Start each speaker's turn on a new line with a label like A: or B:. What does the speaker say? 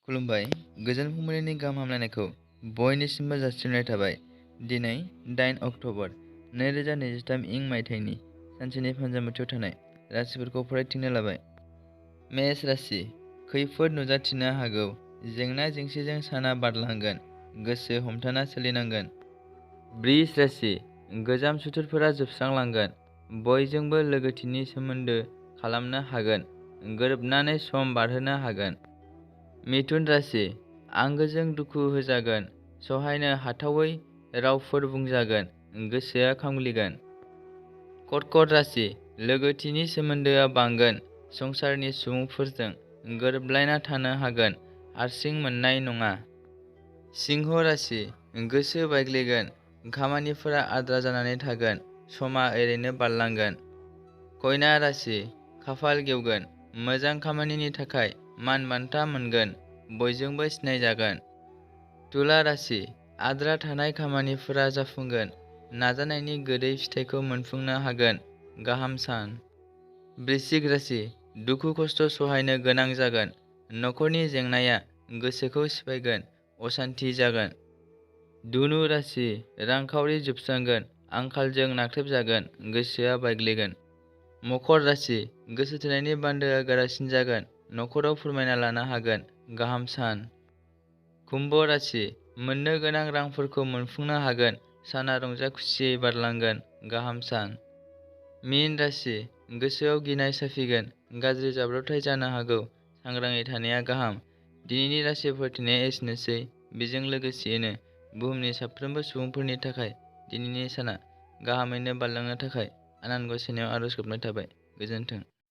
A: खुलुमबाय। गोजोन फुंबिलिनि गाहाम हामलायनायखौ बयनिसिमबो जासिहरनाय थाबाय। दिनै 8 अक्ट'बर 2023 इं मायथाइनि सानसेनि फान्जामुथियाव थानाय राशिफोरखौ फरायथिंनो लाबाय। मेष राशि। खैफोद नुजाथिनो हागौ। जेंना जेंसिजों साना बारलांगोन। गोसो हमथाना सोलिनांगोन। वृष राशि। गोजाम सुथुरफोरा जोबस्रांलांगोन। बयजोंबो लोगोथिनि सोमोन्दो खालामनो हागोन। गोरोबनानै सम बारहोनो हागोन। मिथुन राशि। आंगोजों दुखु होजागोन। सहायनो हाथावै रावफोर बुंजागोन। गोसोआ खामग्लिगोन। कर्कट राशि। लोगोथिनि सोमोन्दोआ बांगोन। संसारनि सुबुंफोरजों गोरोबलायना थानो हागोन। हारसिं मोननाय नङा। सिंह राशि। गोसो बायग्लिगोन। खामानिफोरा आद्रा जानानै थागोन। समा ओरैनो बारलांगोन। कन्या राशि। खाफाल गेवगोन। मोजां खामानिनि थाखाय मान बान्था मोनगोन। बयजोंबो सिनायजागोन। तुला राशि। आद्रा थानाय खामानिफोरा जाफुंगोन। नाजानायनि गोदै फिथाइखौ मोनफुंनो हागोन। गाहाम सान। वृश्चिक राशि। दुखु खस्थ' सहायनो गोनां जागोन। न'खरनि जेंनाया गोसोखौ सिफायगोन। असान्ति जागोन। धनु राशि। रांखावरि जोबस्रांगोन। आंखालजों नाख्रेबजागोन। गोसोआ बायग्लिगोन। मकर राशि। गोसो थोनायनि बान्दोआ गोरासिन जागोन। न'खराव फोरमायना लानो हागोन। गाहाम सान। कुम्भ राशि। मोननो गोनां रांफोरखौ मोनफुंनो हागोन। साना रंजा खुसियै बारलांगोन। गाहाम सान। मीन राशि। गोसोआव गिनाय साफिगोन। गाज्रि जाब्रबथाय जानो हागौ। सांग्राङै थानाया गाहाम। दिनैनि राशि फरायथिनाया एसेनोसै। बेजों लोगोसेयैनो बुहुमनि साफ्रोमबो सुबुंफोरनि थाखाय दिनैनि साना गाहामैनो बारलांनो थाखाय आनान गसाइनायाव आरज गाबनाय थाबाय। गोजोन्थों।